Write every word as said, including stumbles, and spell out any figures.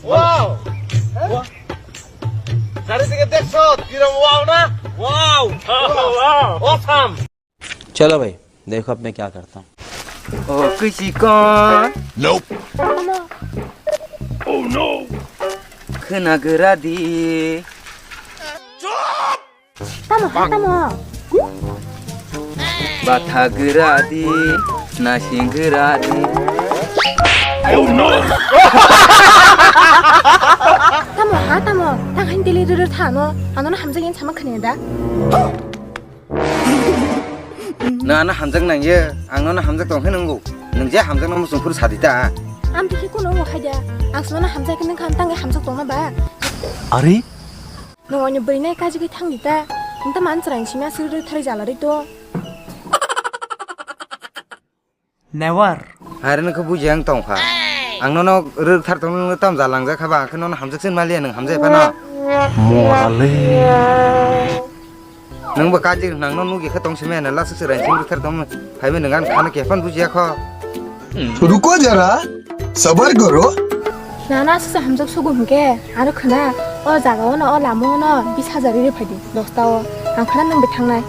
Wow! Dari sini dekso, tidak wow na? Wow! Wow! Awesome! चलो भाई, देखो अब मैं क्या करता हूँ। Oh, kwisikon. Nope. Oh no. Khwna gwra di. Tamo ha tamo. Batha gwra di, nasing gwra di. Oh no. Tamo ha tamo. Tang hain tele rwrw thano. Ano na hamjak yen sama khne da. Nang ano hamjak nangya, ang nono hamjak tong khe nwngo. Nwng je hamjak nang muchung phuru sadi ta. Ang bikhe kuno wng khaida. Ang snono hamjak khe nang khan tangwi hamjak tongna ba. Are? Nwng ani bwrwi nai kaji khe thang di ta. Nwng ta man chwrai simi aswk rwthari jala rwi to. Never. Are nang khe buji ang tong kha. Ang nono rwthar tong nang tam jalang jak kha ba, ang khe nono hamjak sin maliya nwng hamjak phano. Mo ale. Nwng bo kaji nang no nugi khe tong simi na lasuk se raising rwthar tong phai me nwng ang khana khe phano bujiya kho. रुको जरा, सबर करो। Nana sasa hamjak sugu hwnkhe aro khwna o jaga o no o lama o no bis hajar ri phai di dosta o ang khwna nwng bai thangnai.